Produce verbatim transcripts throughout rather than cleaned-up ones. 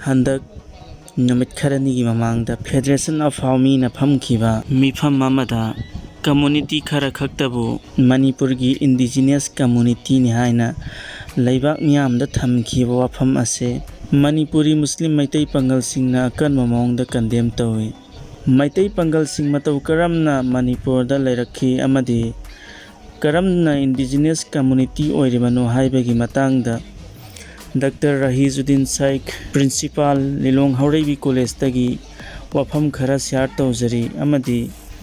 ꯍꯟꯗꯛ ꯅꯨꯃꯤꯠ ꯈꯔꯅꯤꯒꯤ ꯃꯃꯥꯡꯗ Federation of Hawmiꯅ ꯐꯝꯈꯤꯕ ꯃꯤꯐꯝ ꯑꯃꯗ community ꯈꯔ ꯈꯛꯇꯕꯨ ꯃꯅꯤꯄꯨꯔꯒꯤ indigenous communityꯅꯤ ꯍꯥꯏꯅ ꯂꯩꯕꯥꯛ ꯃꯤꯌꯥꯝꯗ ꯊꯝꯈꯤꯕ ꯋꯥꯐꯝ ꯑꯁꯤ ꯃꯅꯤꯄꯨꯔꯤ ꯃꯨꯁꯂꯤꯝ ꯃꯩꯇꯩ ꯄꯥꯡꯒꯜꯁꯤꯡꯅ ꯑꯀꯟꯕ ꯃꯑꯣꯡꯗ condemn ꯇꯧꯏ꯫ ꯃꯩꯇꯩ ꯄꯥꯡꯒꯜꯁꯤꯡ ꯃꯇꯧ ꯀꯔꯝꯅ ꯃꯅꯤꯄꯨꯔꯗ ꯂꯩꯔꯛꯈꯤ ꯑꯃꯗꯤ ꯀꯔꯝꯅ indigenous community ꯑꯣꯏꯔꯤꯕꯅꯣ ꯍꯥꯏꯕꯒꯤ ꯃꯇꯥꯡꯗ Doctor ꯔꯍꯤꯖꯨꯗꯤꯟ ꯁꯥꯏꯈ, Principal, ꯂꯤꯂꯣꯡ ꯍꯥꯎꯔꯩꯕꯤ Collegeꯇꯒꯤ ꯋꯥꯐꯝ ꯈꯔ share ꯇꯧꯖꯔꯤ ꯑꯃꯗꯤ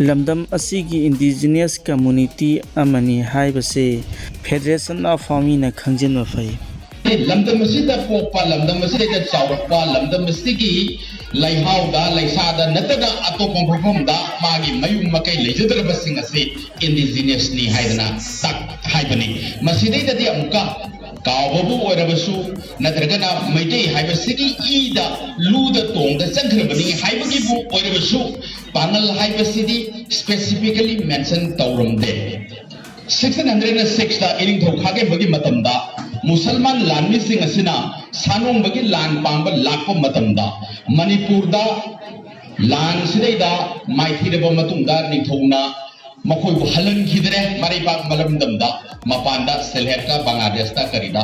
ꯂꯝꯗꯝ ꯑꯁꯤꯒꯤ indigenous community ꯑꯃꯅꯤ ꯍꯥꯏꯕꯁꯤ Federation of Hawmiꯅ ꯈꯪꯖꯤꯟꯕ ꯐꯩ꯫ ꯂꯝꯗꯝ ꯑꯁꯤꯗ ꯄꯣꯛꯄ, ꯂꯝꯗꯝ ꯑꯁꯤꯗ ꯆꯥꯎꯔꯛꯄ, ꯂꯝꯗꯝ ꯑꯁꯤꯒꯤ ꯂꯩꯍꯥꯎꯗ, ꯂꯩꯁꯥꯗ ꯅꯠꯇꯅ ꯑꯇꯣꯞꯄ ꯃꯐꯝꯗ ꯃꯥꯒꯤ ꯃꯌꯨꯝ ꯃꯀꯩ ꯂꯩꯖꯗ꯭ꯔꯕꯁꯤꯡ ꯑꯁꯤ indigenousꯅꯤ ꯍꯥꯏꯗꯅ ꯇꯥꯛ-, ꯍꯥꯏꯕꯅꯤ꯫ ꯃꯁꯤꯗꯩꯗꯗꯤ ꯑꯃꯨꯛꯀ ꯀꯥꯎꯕꯕꯨ ꯑꯣꯏꯔꯕꯁꯨ, ꯅꯠꯇ꯭ꯔꯒꯅ ꯃꯩꯇꯩ ꯍꯥꯏꯕꯁꯤꯒꯤ ꯏꯗ ꯂꯨꯗ ꯇꯣꯡꯗ ꯆꯪꯈ꯭ꯔꯕꯅꯤ ꯍꯥꯏꯕꯒꯤꯕꯨ ꯑꯣꯏꯔꯕꯁꯨ, ꯄꯥꯉꯜ ꯍꯥꯏꯕꯁꯤꯗꯤ specifically mention ꯇꯧꯔꯝꯗꯦ꯫ Sixteen hundred sixꯇ ꯏꯅꯤꯡꯊꯧ ꯈꯥꯒꯦꯝꯕꯒꯤ ꯃꯇꯝꯗ ꯃꯨꯁꯜꯃꯥꯟ ꯂꯥꯟꯃꯤꯁꯤꯡ ꯑꯁꯤꯅ ꯁꯥꯅꯣꯡꯕꯒꯤ ꯂꯥꯟ ꯄꯥꯡꯕ ꯂꯥꯛꯄ ꯃꯇꯝꯗ, ꯃꯅꯤꯄꯨꯔꯗ ꯂꯥꯟꯁꯤꯗꯩꯗ ꯃꯥꯏꯊꯤꯔꯕ ꯃꯇꯨꯡꯗ ꯅꯤꯡꯊꯧꯅ ꯃꯈꯣꯏꯕꯨ ꯍꯜꯍꯟꯈꯤꯗ꯭ꯔꯦ ꯃꯔꯩꯕꯥꯛ ꯃꯔꯝꯗꯝꯗ, ꯃꯄꯥꯟꯗ ꯁꯦꯜꯍꯦꯞꯇ, ꯕꯪꯒ꯭ꯂꯥꯗꯦꯁꯇ, ꯀꯔꯤꯗ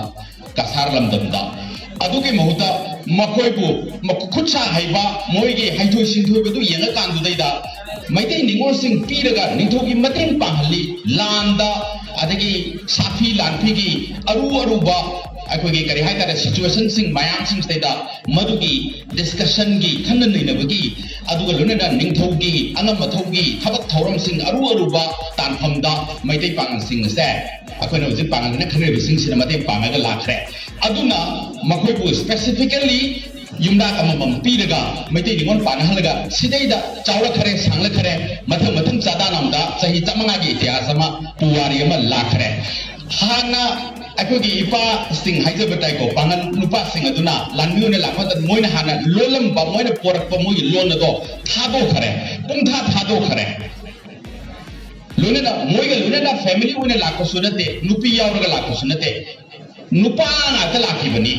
ꯀꯁꯥꯔ ꯂꯝꯗꯝꯗ꯫ ꯑꯗꯨꯒꯤ ꯃꯍꯨꯠꯇ ꯃꯈꯣꯏꯕꯨ ꯃꯈꯨꯠ ꯁꯥ ꯍꯩꯕ, ꯃꯣꯏꯒꯤ ꯍꯩꯊꯣꯏ ꯁꯤꯡꯊꯣꯏꯕꯗꯨ ꯌꯦꯡꯉꯀꯥꯟꯗꯨꯗꯩꯗ ꯃꯩꯇꯩ ꯅꯤꯉꯣꯜꯁꯤꯡ ꯄꯤꯔꯒ ꯅꯤꯡꯊꯧꯒꯤ ꯃꯇꯦꯡ ꯄꯥꯡꯍꯜꯂꯤ꯫ ꯂꯥꯟꯗ, ꯑꯗꯒꯤ ꯁꯥꯐꯤ ꯂꯥꯟꯐꯤꯒꯤ ꯑꯔꯨ ꯑꯔꯨꯕ ꯑꯩꯈꯣꯏꯒꯤ ꯀꯔꯤ ꯍꯥꯏꯇꯥꯔꯦ, situationꯁꯤꯡ ꯃꯌꯥꯝꯁꯤꯡꯁꯤꯗꯩꯗ ꯃꯗꯨꯒꯤ discussionꯒꯤ, ꯈꯟꯅ ꯅꯩꯅꯕꯒꯤ, ꯑꯗꯨꯒ ꯂꯣꯏꯅꯅ ꯅꯤꯡꯊꯧꯒꯤ ꯑꯉꯝ ꯑꯊꯧꯒꯤ ꯊꯕꯛ ꯊꯧꯔꯝꯁꯤꯡ ꯑꯔꯨ ꯑꯔꯨꯕ ꯇꯥꯟꯐꯝꯗ ꯃꯩꯇꯩ ꯄꯥꯉꯜꯁꯤꯡ ꯑꯁꯦ ꯑꯩꯈꯣꯏꯅ ꯍꯧꯖꯤꯛ ꯄꯥꯉꯜꯅ ꯈꯟꯅꯔꯤꯕꯁꯤꯡꯁꯤꯅ ꯃꯇꯦꯡ ꯄꯥꯡꯉꯒ ꯂꯥꯛꯈ꯭ꯔꯦ꯫ ꯑꯗꯨꯅ ꯃꯈꯣꯏꯕꯨ specifically ꯌꯨꯝꯅꯥꯛ ꯑꯃꯃꯝ ꯄꯤꯔꯒ ꯃꯩꯇꯩ ꯅꯤꯉꯣꯜ ꯄꯥꯟꯅꯍꯜꯂꯒ ꯁꯤꯗꯩꯗ ꯆꯥꯎꯔꯛꯈ꯭ꯔꯦ, ꯁꯥꯡꯂꯛꯈ꯭ꯔꯦ, ꯃꯊꯪ ꯃꯊꯪ ꯆꯥꯗꯥ ꯅꯥꯎꯗ ꯆꯍꯤ ꯆꯥꯃꯉꯥꯒꯤ ꯏꯇꯤꯍꯥꯁ ꯑꯃ ꯄꯨꯋꯥꯔꯤ ꯑꯃ ꯂꯥꯛꯈ꯭ꯔꯦ꯫ ꯍꯥꯟꯅ ꯑꯩꯈꯣꯏꯒꯤ ꯏꯄꯥꯁꯤꯡ ꯍꯥꯏꯖꯕ ꯇꯥꯏꯀꯣ, ꯄꯥꯉꯜ ꯅꯨꯄꯥꯁꯤꯡ ꯑꯗꯨꯅ ꯂꯥꯟꯃꯤ ꯑꯣꯏꯅ ꯂꯥꯛꯄ ꯃꯇꯝꯗ ꯃꯣꯏꯅ ꯍꯥꯟꯅ ꯂꯣꯜꯂꯝꯕ, ꯃꯣꯏꯅ ꯄꯣꯔꯛꯄ ꯃꯣꯏꯒꯤ ꯂꯣꯟ ꯑꯗꯣ ꯊꯥꯗꯣꯛꯈ꯭ꯔꯦ, ꯄꯨꯡꯊꯥ ꯊꯥꯗꯣꯛꯈ꯭ꯔꯦ꯫ ꯂꯣꯏꯅꯅ ꯃꯣꯏꯒ ꯂꯣꯏꯅꯅ family ꯑꯣꯏꯅ ꯂꯥꯛꯄꯁꯨ ꯅꯠꯇꯦ, ꯅꯨꯄꯤ ꯌꯥꯎꯔꯒ ꯂꯥꯛꯄꯁꯨ ꯅꯠꯇꯦ, ꯅꯨꯄꯥ ꯉꯥꯛꯇ ꯂꯥꯛꯈꯤꯕꯅꯤ꯫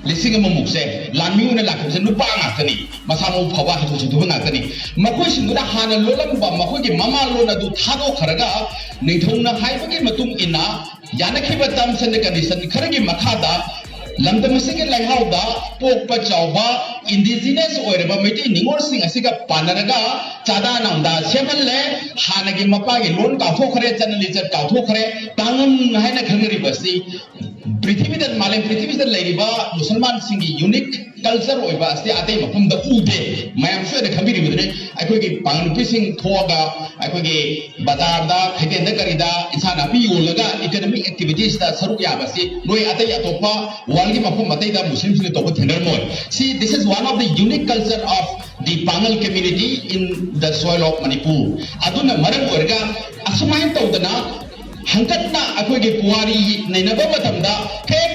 ꯂꯤꯁꯤꯡ ꯑꯃꯃꯨꯛꯁꯦ ꯂꯥꯟꯃꯤ ꯑꯣꯏꯅ ꯂꯥꯛꯈꯤꯕꯁꯦ ꯅꯨꯄꯥ ꯉꯥꯛꯇꯅꯤ, ꯃꯁꯥ ꯃꯎ ꯐꯕ, ꯍꯩꯊꯣꯏ ꯁꯤꯡꯊꯣꯏꯕ ꯉꯥꯛꯇꯅꯤ꯫ ꯃꯈꯣꯏꯁꯤꯡꯗꯨꯅ ꯍꯥꯟꯅ ꯂꯣꯜꯂꯝꯕ ꯃꯈꯣꯏꯒꯤ ꯃꯃꯥ ꯂꯣꯟ ꯑꯗꯨ ꯊꯥꯗꯣꯛꯈ꯭ꯔꯒ, ꯅꯤꯡꯊꯧꯅ ꯍꯥꯏꯕꯒꯤ ꯃꯇꯨꯡ ꯏꯟꯅ ꯌꯥꯅꯈꯤꯕ terms and condition ꯈꯔꯒꯤ ꯃꯈꯥꯗ ꯂꯝꯗꯝ ꯑꯁꯤꯒꯤ ꯂꯩꯍꯥꯎꯗ ꯄꯣꯛꯄ ꯆꯥꯎꯕ indigenous ꯑꯣꯏꯔꯕ ꯃꯩꯇꯩ ꯅꯤꯉꯣꯜꯁꯤꯡ ꯑꯁꯤꯒ ꯄꯥꯟꯅꯔꯒ ꯆꯥꯗꯥ ꯅꯥꯎꯗꯥ ꯁꯦꯝꯍꯜꯂꯦ꯫ ꯍꯥꯟꯅꯒꯤ ꯃꯄꯥꯒꯤ ꯂꯣꯟ ꯀꯥꯎꯊꯣꯛꯈ꯭ꯔꯦ, ꯆꯠꯅ ꯂꯤꯆꯠ ꯀꯥꯎꯊꯣꯛꯈ꯭ꯔꯦ꯫ ꯄꯥꯉꯟ ꯍꯥꯏꯅ ꯈꯪꯅꯔꯤꯕ ꯑꯁꯤ ꯄ꯭ꯔꯤꯊꯤꯕꯤꯗ, ꯃꯥꯂꯦꯝ ꯄ꯭ꯔꯤꯊꯤꯕꯤꯗ ꯂꯩꯔꯤꯕ ꯃꯨꯁꯜꯃꯥꯟꯁꯤꯡꯒꯤ unique culture ꯑꯣꯏꯕ ꯑꯁꯤ ꯑꯇꯩ ꯃꯐꯝꯗ ꯎꯗꯦ꯫ ꯃꯌꯥꯝ ꯁꯣꯏꯗꯅ ꯈꯪꯕꯤꯔꯤꯕꯗꯨꯅꯤ꯫ ꯑꯩꯈꯣꯏꯒꯤ ꯄꯥꯉꯟ ꯅꯨꯄꯤꯁꯤꯡ ꯊꯣꯛꯑꯒ ꯑꯩꯈꯣꯏꯒꯤ ꯕꯖꯥꯔꯗ, ꯀꯩꯊꯦꯜꯗ, ꯀꯔꯤꯗ ꯏꯟꯁꯥꯡ ꯅꯥꯄꯤ ꯌꯣꯜꯂꯒ economic activitiesꯇ ꯁꯔꯨꯛ ꯌꯥꯕꯁꯤ ꯅꯣꯏ ꯑꯇꯩ ꯑꯇꯣꯞꯄ worldꯀꯤ ꯃꯐꯝ ꯑꯇꯩꯗ ꯃꯨꯁꯂꯤꯝꯁꯤꯡꯅ ꯇꯧꯕ ꯊꯦꯡꯅꯔꯝꯃꯣꯏ꯫ See, this is one of the unique culture of the Pangal community in the soil of Manipur. ꯑꯗꯨꯅ ꯃꯔꯝ ꯑꯣꯏꯔꯒ ꯑꯁꯨꯃꯥꯏꯅ ꯇꯧꯗꯅ ꯍꯟꯗꯛꯅ ꯑꯩꯈꯣꯏꯒꯤ ꯄꯨꯋꯥꯔꯤ ꯅꯩꯅꯕ ꯃꯇꯝꯗ ꯍꯦꯛ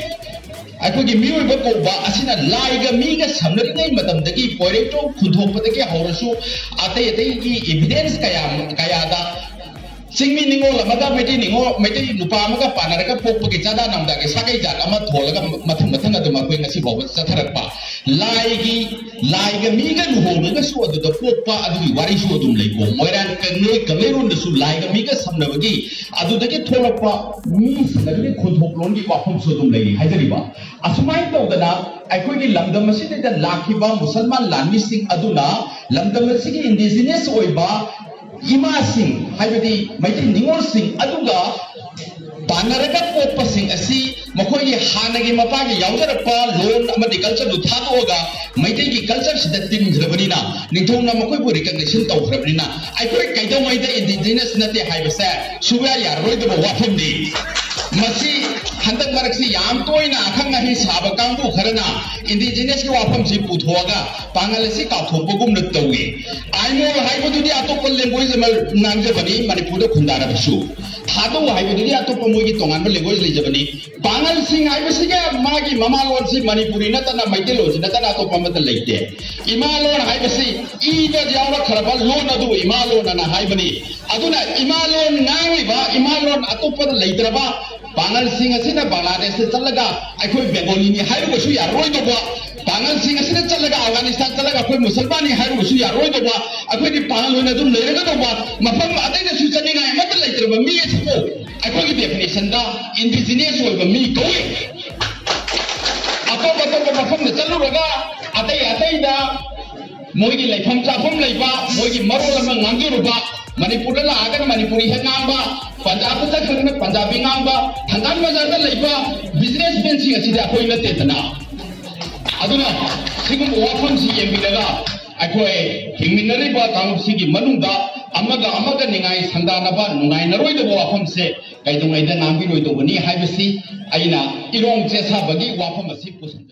ꯑꯩꯈꯣꯏꯒꯤ ꯃꯤꯑꯣꯏꯕ ꯀꯧꯕ ꯑꯁꯤꯅ ꯂꯥꯏꯒ ꯃꯤꯒ ꯁꯝꯅꯔꯤꯉꯩ ꯃꯇꯝꯗꯒꯤ ꯄꯣꯏꯔꯩꯇꯣꯡ ꯈꯨꯟꯊꯣꯛꯄꯗꯒꯤ ꯍꯧꯔꯁꯨ ꯑꯇꯩ ꯑꯇꯩꯒꯤ evidence ꯀꯌꯥ, ꯀꯌꯥꯗ ꯆꯤꯡꯃꯤ ꯅꯤꯉꯣꯜ ꯑꯃꯒ ꯃꯩꯇꯩ ꯅꯤꯉꯣꯜ, ꯃꯩꯇꯩ ꯅꯨꯄꯥ ꯑꯃꯒ ꯄꯥꯟꯅꯔꯒ ꯄꯣꯛꯄꯒꯤ ꯆꯥꯗꯥ ꯅꯥꯎꯗꯥꯒꯤ ꯁꯥꯒꯩ ꯖꯥꯠ ꯑꯃ ꯊꯣꯜꯂꯒ ꯃꯊꯪ ꯃꯊꯪ ꯑꯗꯨꯝ ꯑꯩꯈꯣꯏ ꯉꯁꯤ ꯐꯥꯎꯕ ꯆꯠꯊꯔꯛꯄ꯫ ꯂꯥꯏꯒꯤ, ꯂꯥꯏꯒ ꯃꯤꯒ ꯂꯨꯍꯣꯡꯉꯒꯁꯨ ꯑꯗꯨꯗ ꯄꯣꯛꯄ ꯑꯗꯨꯒꯤ ꯋꯥꯔꯤꯁꯨ ꯑꯗꯨꯝ ꯂꯩꯀꯣ꯫ ꯃꯣꯏꯔꯥꯡ ꯀꯪꯂꯩ, ꯀꯪꯂꯩꯔꯣꯟꯗꯁꯨ ꯂꯥꯏꯒ ꯃꯤꯒ ꯁꯝꯅꯕꯒꯤ ꯑꯗꯨꯗꯒꯤ ꯊꯣꯛꯂꯛꯄ ꯃꯤꯁꯤꯡ ꯑꯗꯨꯒꯤ ꯈꯨꯟꯊꯣꯛꯂꯣꯟꯒꯤ ꯋꯥꯐꯝꯁꯨ ꯑꯗꯨꯝ ꯂꯩꯔꯤ ꯍꯥꯏꯖꯔꯤꯕ꯫ ꯑꯁꯨꯃꯥꯏꯅ ꯇꯧꯗꯅ ꯑꯩꯈꯣꯏꯒꯤ ꯂꯝꯗꯝ ꯑꯁꯤꯗ ꯂꯥꯛꯈꯤꯕ ꯃꯨꯁꯜꯃꯥꯟ ꯂꯥꯟꯃꯤꯁꯤꯡ ꯑꯗꯨꯅ ꯂꯝꯗꯝ ꯑꯁꯤꯒꯤ indigenous ꯑꯣꯏꯕ ꯏꯃꯥꯁꯤꯡ, ꯍꯥꯏꯕꯗꯤ ꯃꯩꯇꯩ ꯅꯤꯉꯣꯜꯁꯤꯡ ꯑꯗꯨꯒ ꯄꯥꯟꯅꯔꯒ ꯄꯣꯛꯄꯁꯤꯡ ꯑꯁꯤ ꯃꯈꯣꯏꯒꯤ ꯍꯥꯟꯅꯒꯤ ꯃꯄꯥꯒꯤ ꯌꯥꯎꯖꯔꯛꯄ ꯂꯣꯟ ꯑꯃꯗꯤ cultureꯗꯨ ꯊꯥꯗꯣꯛꯑꯒ ꯃꯩꯇꯩꯒꯤ cultureꯁꯤꯗ ꯇꯤꯟꯈ꯭ꯔꯕꯅꯤꯅ ꯅꯤꯡꯊꯧꯅ ꯃꯈꯣꯏꯕꯨ recognition ꯇꯧꯈ꯭ꯔꯕꯅꯤꯅ ꯑꯩꯈꯣꯏ ꯀꯩꯗꯧꯉꯩꯗ indigenous ꯅꯠꯇꯦ ꯍꯥꯏꯕꯁꯦ ꯁꯨꯡꯌꯥ ꯌꯥꯔꯔꯣꯏꯗꯕ ꯋꯥꯐꯝꯅꯤ꯫ ꯃꯁꯤ ꯍꯟꯗꯛ ꯃꯔꯛꯁꯤ ꯌꯥꯝ ꯇꯣꯏꯅ ꯑꯈꯪ ꯑꯍꯩ ꯁꯥꯕ ꯀꯥꯡꯕꯨ ꯈꯔꯅ indigenousꯀꯤ ꯋꯥꯐꯝꯁꯤ ꯄꯨꯊꯣꯛꯑꯒ ꯄꯥꯉꯜ ꯑꯁꯤ ꯀꯥꯎꯊꯣꯛꯄꯒꯨꯝꯅ ꯇꯧꯏ꯫ ꯑꯥꯏꯃꯣꯜ ꯍꯥꯏꯕꯗꯨꯗꯤ ꯑꯇꯣꯞꯄ language ꯑꯃ ꯉꯥꯡꯖꯕꯅꯤ ꯃꯅꯤꯄꯨꯔꯗ ꯈꯨꯟꯗꯥꯔꯕꯁꯨ꯫ ꯊꯥꯗꯧ ꯍꯥꯏꯕꯗꯨꯗꯤ ꯑꯇꯣꯞꯄ ꯃꯣꯏꯒꯤ ꯇꯣꯉꯥꯟꯕ language ꯂꯩꯖꯕꯅꯤ꯫ ꯄꯥꯉꯜꯁꯤꯡ ꯍꯥꯏꯕꯁꯤꯒ ꯃꯥꯒꯤ ꯃꯃꯥꯂꯣꯟꯁꯤ ꯃꯅꯤꯄꯨꯔꯤ ꯅꯠꯇꯅ ꯃꯩꯇꯩꯂꯣꯟꯁꯤ ꯅꯠꯇꯅ ꯑꯇꯣꯞꯄ ꯑꯃꯠꯇ ꯂꯩꯇꯦ꯫ ꯏꯃꯥꯂꯣꯟ ꯍꯥꯏꯕꯁꯤ ꯏꯗ ꯌꯥꯎꯔꯛꯈ꯭ꯔꯕ ꯂꯣꯟ ꯑꯗꯨꯕꯨ ꯏꯃꯥꯂꯣꯟ ꯑꯅ ꯍꯥꯏꯕꯅꯤ꯫ ꯑꯗꯨꯅ ꯏꯃꯥꯂꯣꯟ ꯉꯥꯡꯂꯤꯕ, ꯏꯃꯥꯂꯣꯟ ꯑꯇꯣꯞꯄꯗ ꯂꯩꯇ꯭ꯔꯕ ꯄꯥꯉꯜꯁꯤꯡ ꯑꯁꯤꯅ ꯕꯪꯒ꯭ꯂꯥꯗꯦꯁꯇ ꯆꯠꯂꯒ ꯑꯩꯈꯣꯏ ꯕꯦꯡꯒꯣꯂꯤꯅꯤ ꯍꯥꯏꯔꯨꯕꯁꯨ ꯌꯥꯔꯔꯣꯏꯗꯧꯕ, ꯄꯥꯉꯜꯁꯤꯡ ꯑꯁꯤꯅ ꯆꯠꯂꯒ ꯑꯐꯒꯥꯅꯤꯁꯇꯥꯟ ꯆꯠꯂꯒ ꯑꯩꯈꯣꯏ ꯃꯨꯁꯜꯃꯥꯟꯅꯤ ꯍꯥꯏꯔꯨꯕꯁꯨ ꯌꯥꯔꯔꯣꯏꯗꯧꯕ, ꯑꯩꯈꯣꯏꯗꯤ ꯄꯥꯉꯜ ꯑꯣꯏꯅ ꯑꯗꯨꯝ ꯂꯩꯔꯒꯗꯧꯕ, ꯃꯐꯝ ꯑꯇꯩꯗꯁꯨ ꯆꯠꯅꯤꯡꯉꯥꯏ ꯑꯃꯠꯇ ꯂꯩꯇ꯭ꯔꯕ ꯃꯤ ꯑꯁꯤꯕꯨ ꯑꯩꯈꯣꯏꯒꯤ ꯗꯦꯐꯤꯅꯦꯁꯟꯗ ꯏꯟꯗꯤꯖꯤꯅꯁ ꯑꯣꯏꯕ ꯃꯤ ꯀꯧꯏ꯫ ꯑꯇꯣꯞ ꯑꯇꯣꯞꯄ ꯃꯐꯝꯗ ꯆꯠꯂꯨꯔꯒ ꯑꯇꯩ ꯑꯇꯩꯗ ꯃꯣꯏꯒꯤ ꯂꯩꯐꯝ ꯆꯥꯐꯝ ꯂꯩꯕ, ꯃꯣꯏꯒꯤ ꯃꯔꯣꯜ ꯑꯃ ꯉꯥꯡꯖꯔꯨꯕ, ꯃꯅꯤꯄꯨꯔꯗ ꯂꯥꯛꯑꯒꯅ ꯃꯅꯤꯄꯨꯔꯤ ꯍꯦꯛ ꯉꯥꯡꯕ, ꯄꯟꯖꯥꯕꯇ ꯆꯠꯈ꯭ꯔꯒꯅ ꯄꯟꯖꯥꯕꯤ ꯉꯥꯡꯕ, ꯊꯪꯒꯥꯜ ꯕꯖꯥꯔꯗ ꯂꯩꯕ ꯕꯤꯖꯤꯅꯦꯁꯃꯦꯟꯁꯤꯡ ꯑꯁꯤꯗꯤ ꯑꯩꯈꯣꯏ ꯅꯠꯇꯦꯗꯅ꯫ ꯑꯗꯨꯅ ꯁꯤꯒꯨꯝꯕ ꯋꯥꯐꯝꯁꯤ ꯌꯦꯡꯕꯤꯔꯒ ꯑꯩꯈꯣꯏ ꯍꯤꯡꯃꯤꯟꯅꯔꯤꯕ ꯀꯥꯡꯂꯨꯞꯁꯤꯒꯤ ꯃꯅꯨꯡꯗ ꯑꯃꯒ ꯑꯃꯒ ꯅꯤꯡꯉꯥꯏ ꯁꯪꯗꯥꯅꯕ, ꯅꯨꯡꯉꯥꯏꯅꯔꯣꯏꯗꯕ ꯋꯥꯐꯝꯁꯦ ꯀꯩꯗꯧꯉꯩꯗ ꯉꯥꯡꯕꯤꯔꯣꯏꯗꯧꯕꯅꯤ ꯍꯥꯏꯕꯁꯤ ꯑꯩꯅ ꯏꯔꯣꯡ ꯆꯦꯁꯥꯕꯒꯤ ꯋꯥꯐꯝ ꯑꯁꯤ ꯄꯨꯁꯤꯟꯖ